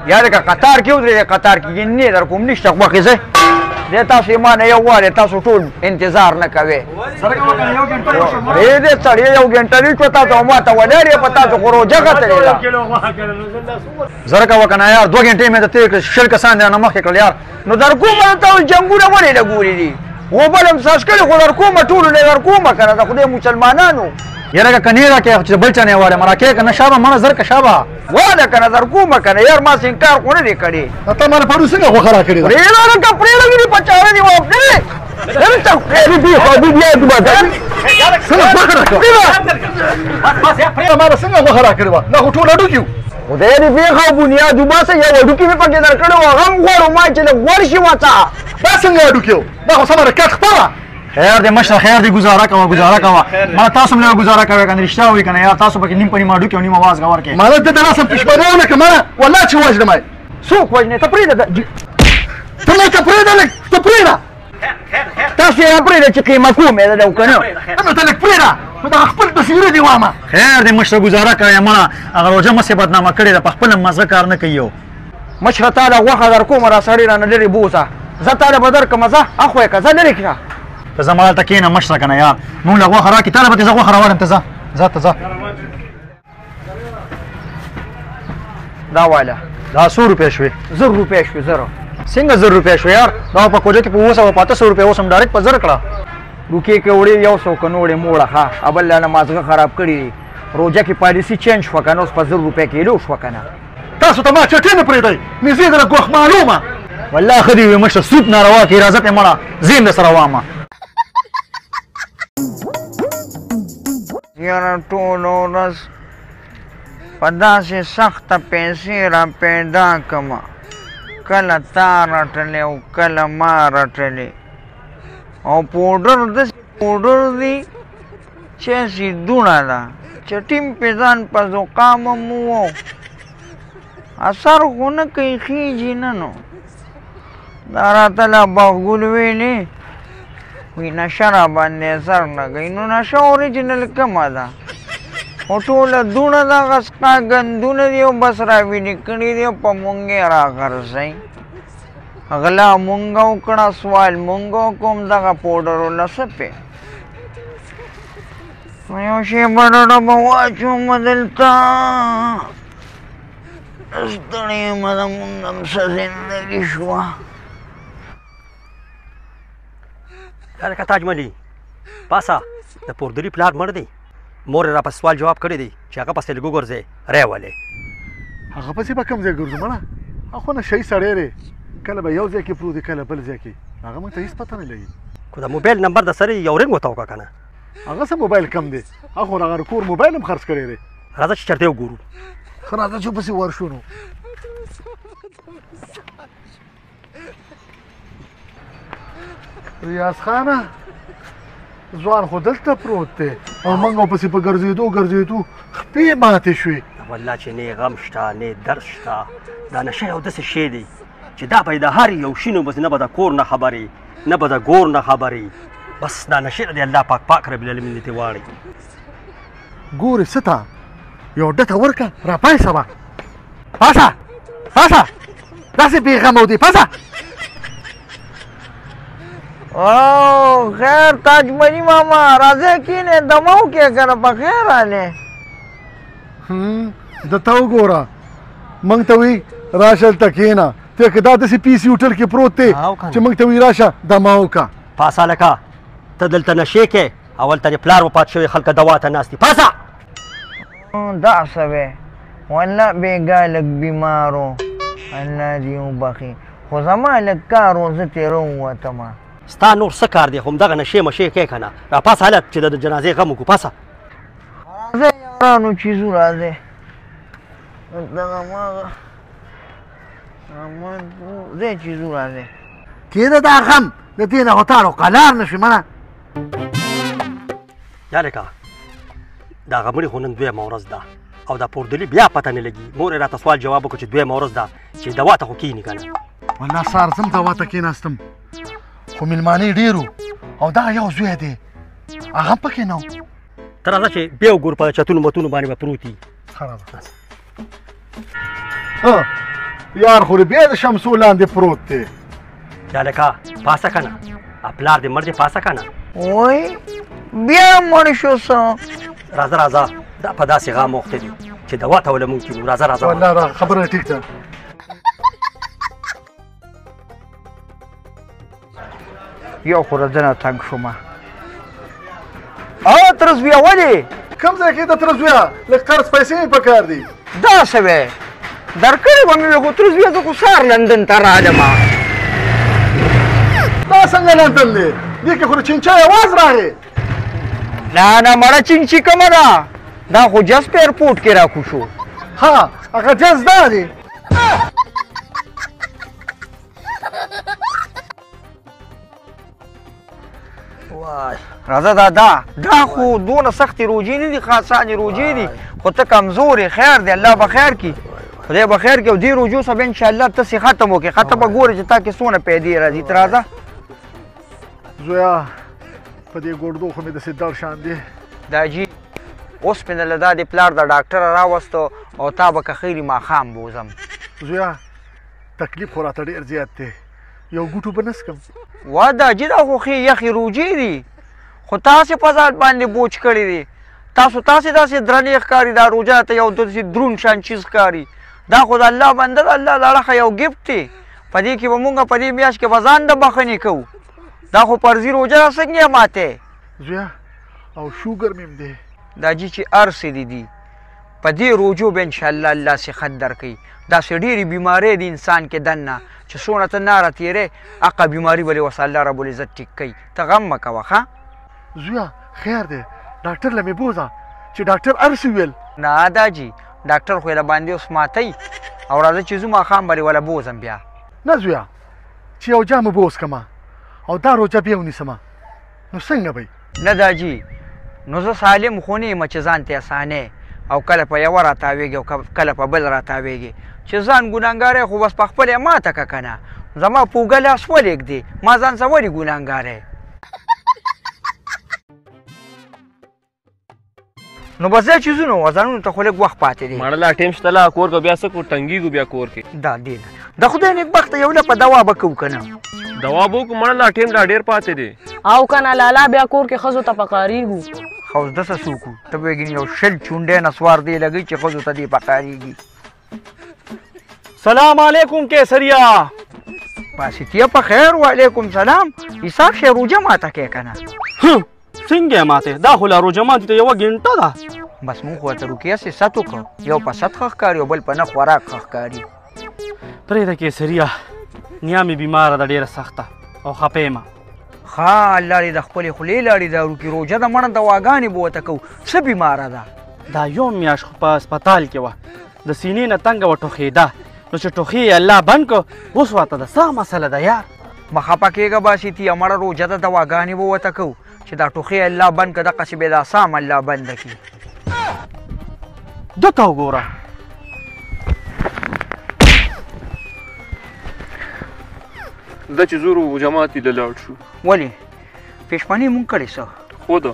یاره که قطار کې ودرېدې، قطار کې نه در کوم نشته غوښې. ځئ دی تاسو یې ما نه یو وارې تاسو ټول انتظار نه کوئ. پرېږدې سړیه، یو ګنټه نه شوه تاسو ما ته ولاړ یې، په تاسو خو روژه ختلې ده. زر کوه که نه یار، 2 ګنټې مې د تېر کړې، 20 کسان دې رانه مخکې کړل یار. نو در کومه ته جنګونه ولې لګولي دي؟ وبل هم ساز کړي خو در کومه ټولو نه در کومه که نه د خدای مسلمانانو. یاره که کنې راکې چې بل چا نه واله مراکې که نه، شابه مړه زر که شابه واله که نه در کومه که نه یار، ما څه انکار خو نه دی کړی. ته ما پرون څنګه غوښه راکړې ده؟ پرېږده لکه پرېږده دې په چاره دې واپسې دلته خدای دې خو دې بیا څنګه غوښه راکړه؟ ما به څنګه غوښه راکړې وه؟ دا خو ټول هډوکي وو. خدای دې پېښه او بنیاد وباسه، یو هډوکي مې پکې درکړی و، هغه هم غواړو ما چې لږ ورشي ورته. دا څنګه هډوکي وو؟ دا خو سمه د کټ خپه وه. خیر دی مشره، خیر دی، ګزاره کوه ګزاره کوه. ما تاسو هم لږه ګزاره کوئ که نه، رښتیا وایي که نه یار، تاسو پکې نیم په نیمه هډوکي او نیم اواز ورکړئ. ماله ده د لاسه پښمنه ونه که ماله والله چې وژنم یې. څوک وژنې؟ ته پرېږده، ته مې ته پرېږده لږ، ته پرېږده. تاسو یې راپرېږده چې قیمه کوم یې ده که نه. ته ته لږ پرېږده، نو دغه خپل بصیره دې وامه. خیر دی مشره، ګزاره کوئ مړه، هغه روژه مو سې بدنامه کړې ده، په خپله مزه کار نه کوي. یو مشره تا له غوښه در کومه را سړی رانه لرې بوځه، زه تا له به درکړم، ځه اخوا یې که ځه لرې کړه. ته زما دلته کښېنه مشره که نه یار، مونږ له غوښه راکړي، تا له به ترې زه غوښه راوړم، ته ځه ځه ته ځه. دا واله دا څو روپۍ شوې؟ 1000 روپۍ شوې. 1000 څنګه 1000 روپۍ شوې یار؟ دا په کوجه کې په 700 په 800 روپۍ اوس هم ډایرکټ په 1000 کړه. روکې که وړې 100 که نه وړې موړه، ښه ابل لا نه مازغه خراب کړي دي. روژه کې پالیسي چینج شوه که نه، اوس په 1000 روپۍ کیلو شوه که نه. تاسو ته ما چټي نه پرېږدئ، نږدې درنه ګوښ معلومه. والله ښه دې وي مشره، سود ناروا کوي، راځه پرې مړه زه هم در سره وامه. یاره ټوله ورځ په داسې سخته پیسې را پیدا کړمه، کله تا رټلې او کله ما رټلې، او پوډر داسې پوډر دي چې هسې دوڼه ده چې ټیم پې ځان په زقام هم ووو، اثر خو نه کوي، خېژي نه. نو دا راته لا باغګل ویلې وی نشه را باندې اثر نه کوي، نو نشه اوریجنل کومه ده؟ خو ټوله دوڼه دغه ستا ګندونه دي او بس را ویلي کړي دي او په مونږ یې راغرځوي. غلا مونږ وکړه، سوال مونږ وکړو، همدغه پوډرو له څه پې یو شېبه ډډه به واچوم دلته، ستړی یم، د مونږ هم څه زندګي شوه. هلکه تاجملي پاسه، د پوردلي پلار مړ دی، مور یې راپسې سوال جواب کړی دی چې هغه پسې لږ وګرځې ری ولې. هغه پسې به کوم ځای ګرځو مړه؟ هغه خو نشه سړی دی، کله به یو ځای کې پروت دی کله بل ځای کې، هغه موږ ته هېڅ پته نه لګي. که د موبایل نمبر د سره یو رنګ ورته وکړه که نه. هغه څه موبایل کم دی، هغه خو هغه کور موبایل هم خرڅ کړی دی. راځه چې چېرته وګورو. ښه راځه چې پسې ورشو نو. ریاض خانه ځوان خو دلته پروت دی او موږ پسې په ګرځېدو ګرځېدو خپې ماتې شوې. والله چې نه غم شته نه درد شته، دا نشه یو داسې شی دی چې دا به د هر یو شي نو بس نه به د کور نه خبرې نه به د ګور نه خبرې، بس دا نشه دی الله پاک پاک رب العالمین دې واړي. ګورې څه ته یو ډته ورکه را پایسه به پاسه پاسه، داسې بېغمه دی پاسه. او خیر تاجمني ماما راځه کښېنې دمه وکړې که نه، په خیر راغلې. د ته وګوره موږ ته وایي راشه دلته کښېنه، ته که دا داسې پیسې هوټل کې پروت دی چې موږ ته وایي راشه دمه وکړه. پاسه هلکه، ته دلته نشې کې اول ته دې پلار وفات شوی، خلک دوا ته ناست دي. پاسه. دا څه وې؟ والله بېګا لږ بیمار و، الله دې وبخښي، خو زما لږ کار و، زه ترې راووتم. ستا نور څه کار دی؟ همدغه نشې مشې کوې که نه؟ راپاڅه هله چې د جنازې غم وکړو. پاڅه. راځئ یارانو چې ځو، راځئ. دغه ماغه امان ځئ چې ځو، راځئ. کېده دا غم د دې نه خو تارو قلار نه شي منه. یا لکه دا غمړي خو نن دویمه ورځ ده او دا پوردلي بیا پته نه لګي. مور یې راته سوال جواب وکړ چې دویمه ورځ ده چې دوا ته خو کښېني که نه. والله سهار زه هم دوا ته کښېناستم خو مېلمانه ډېر وو او دا یو زوی دی هغه هم پکې نه و. ته راځه چې بیا وګورو په چتونو متونو باندې به پروت وي. ښه راځه. یار خو بیا د شمسو لاندې پروت دی. هلکه پاسه که نه، پلار دې مړ دی، پاسه که نه. وای بیا مړ شو څه؟ راځه راځه، دا په داسې غم وخت دی چې دوا ته وله مونږ کېږو. راځه راځه. والله را خبره ټیک ده. یو خو راځه تنګ شوم. او تره زویه ولې؟ کوم ځای کې د تره زویه؟ لږ قرض پیسې مې پکار دي. دا څه وې؟ درکړې به مې وي، خو تره زویه زه خو سهار لندن ته راغلم. دا څنګه لندن دی؟ دې کې خو د چینچۍ اواز راغی. نه نه مړه چینچي کومه ده، دا خو جز په ایرپورټ کې راکوشو. ها هغه جز دا دی. راځه دا دا دا خو دونه سختې روژې نه دي، ښه اسانې روژې دي، خو ته کمزور یې. خیر دی، الله به خیر کړي، خدای به خیر کړي. او دې روژو سره به انشاءالله ته صحت هم وکړې، ښه ته به ګورې چې تا کې څونه پیدې راځي. ته راځه زویه، په دې ګوردو خو مې داسې دړ شان دی. دا جي اوس مې له دا دې پلار د ډاکټره راوستو او تا به که خیري ماښام بوځم. زویه تکلیف خو راته ډېر زیات دی، یو ګوټو به نه څکم. وا دا جي دا خو ښې یخې روژې دي، خو تاسې په ځان باندې بوج کړي دي. تاسو تاسې داسې درنې ښکاري، دا روژه ته یو داسې درون شان چیز ښکاري. دا خو د الله بنده د الله د اړخه یو ګفټ دی، په دې کې به مونږ په دې میاشت کې به ځان د بخښنې کوو. دا خو فرضي روژه ده، څنګه یې ماتې؟ زویه او شوګر مې هم دی. دا جي چې هر څه دي دي، په دې روژو به انشاءالله الله صحت درکوي. داسې ډېرې بیمارۍ دي انسان کې دننه چې څونه ته ناره تېرې، هغه بیماري به دې ورسره الله رب العزت ټیک کوي. ته غم مه کوه. ښه زویه خیر دی، ډاکټر له مې بوځه چې ډاکټر هر څه وویل. نه دا جي ډاکټر خو یې له باندې اوس ماتوي، او راځه چې ځو ماښام به دې وله بوځم بیا. نه زویه چې یو جام اوبه وڅښم او دا روژه بیا ونیسم نو څنګه به؟ نه دا جي نو زه سالم خو نه یم چې ځان ته اسانې او کله په یوه راتاوېږي او کله په بل راتاوېږي. چې ځان ګناهګاری خو بس په خپله یې ماته که که نه، زما په اوږه لاس ولېږدې، ما ځان سره ولې ګناهګاری؟ نو بس دا چې ځو نو ځانونو ته خو لږ وخت پاتې دی. مړه لا ټایم شته، لا کور کې بیا څه کور تنګېږو بیا کور کې. دا دی نه د خدای نېکبخته یو لپه دوا به کوو که نه؟ دوا به وکړو مړه، لا ټایم لا ډېر پاتې دی. او که نه لالا بیا کور کې ښځو ته پکارېږو. ښه اوس داسې څه وکړو؟ ته پوهېږې یو 20 چونډی نسوار دی لګوي چې ښځو ته دې پکارېږي. سلام علیکم کیسریا. باسطیه په خیر. وعلیکم سلام. حساب شی روژه ماته کوې که نه؟ څنګه یې ماته؟ دا خو لا روژه ماتي ته یوه ګنټه ده. بس مونږ خو ورته روکیه سې ست وکړو، یو په ست ښه ښکاري او بل په نه خوراک ښه ښکاري. پرېږده کیسریا، نیا مې بیماره ده ډېره سخته او خفه یم. ښه الله دې د خپلې خولې لاړې دارو کړي. روژه ده مړه، دواګانې به ورته کوو. څه بیماره ده؟ دا یو میاشت خو په هسپتال کې وه، د سینې نه تنګه وه، ټوخېده، نو چې ټوخې یې الله بند کړ، اوس ورته ده څه مسله ده یار؟ مه خفه کېږه باسطیه، مړه روژه ده، دواګانې به ورته کوو چې دا ټوخې الله بند کړه، دقسې به دا سام الله بنده کړي. ده ته وګوره. دا چې زورو جماعت له لاړ شو. ولې پېشمنې مونږ کړې څه؟ خو ده.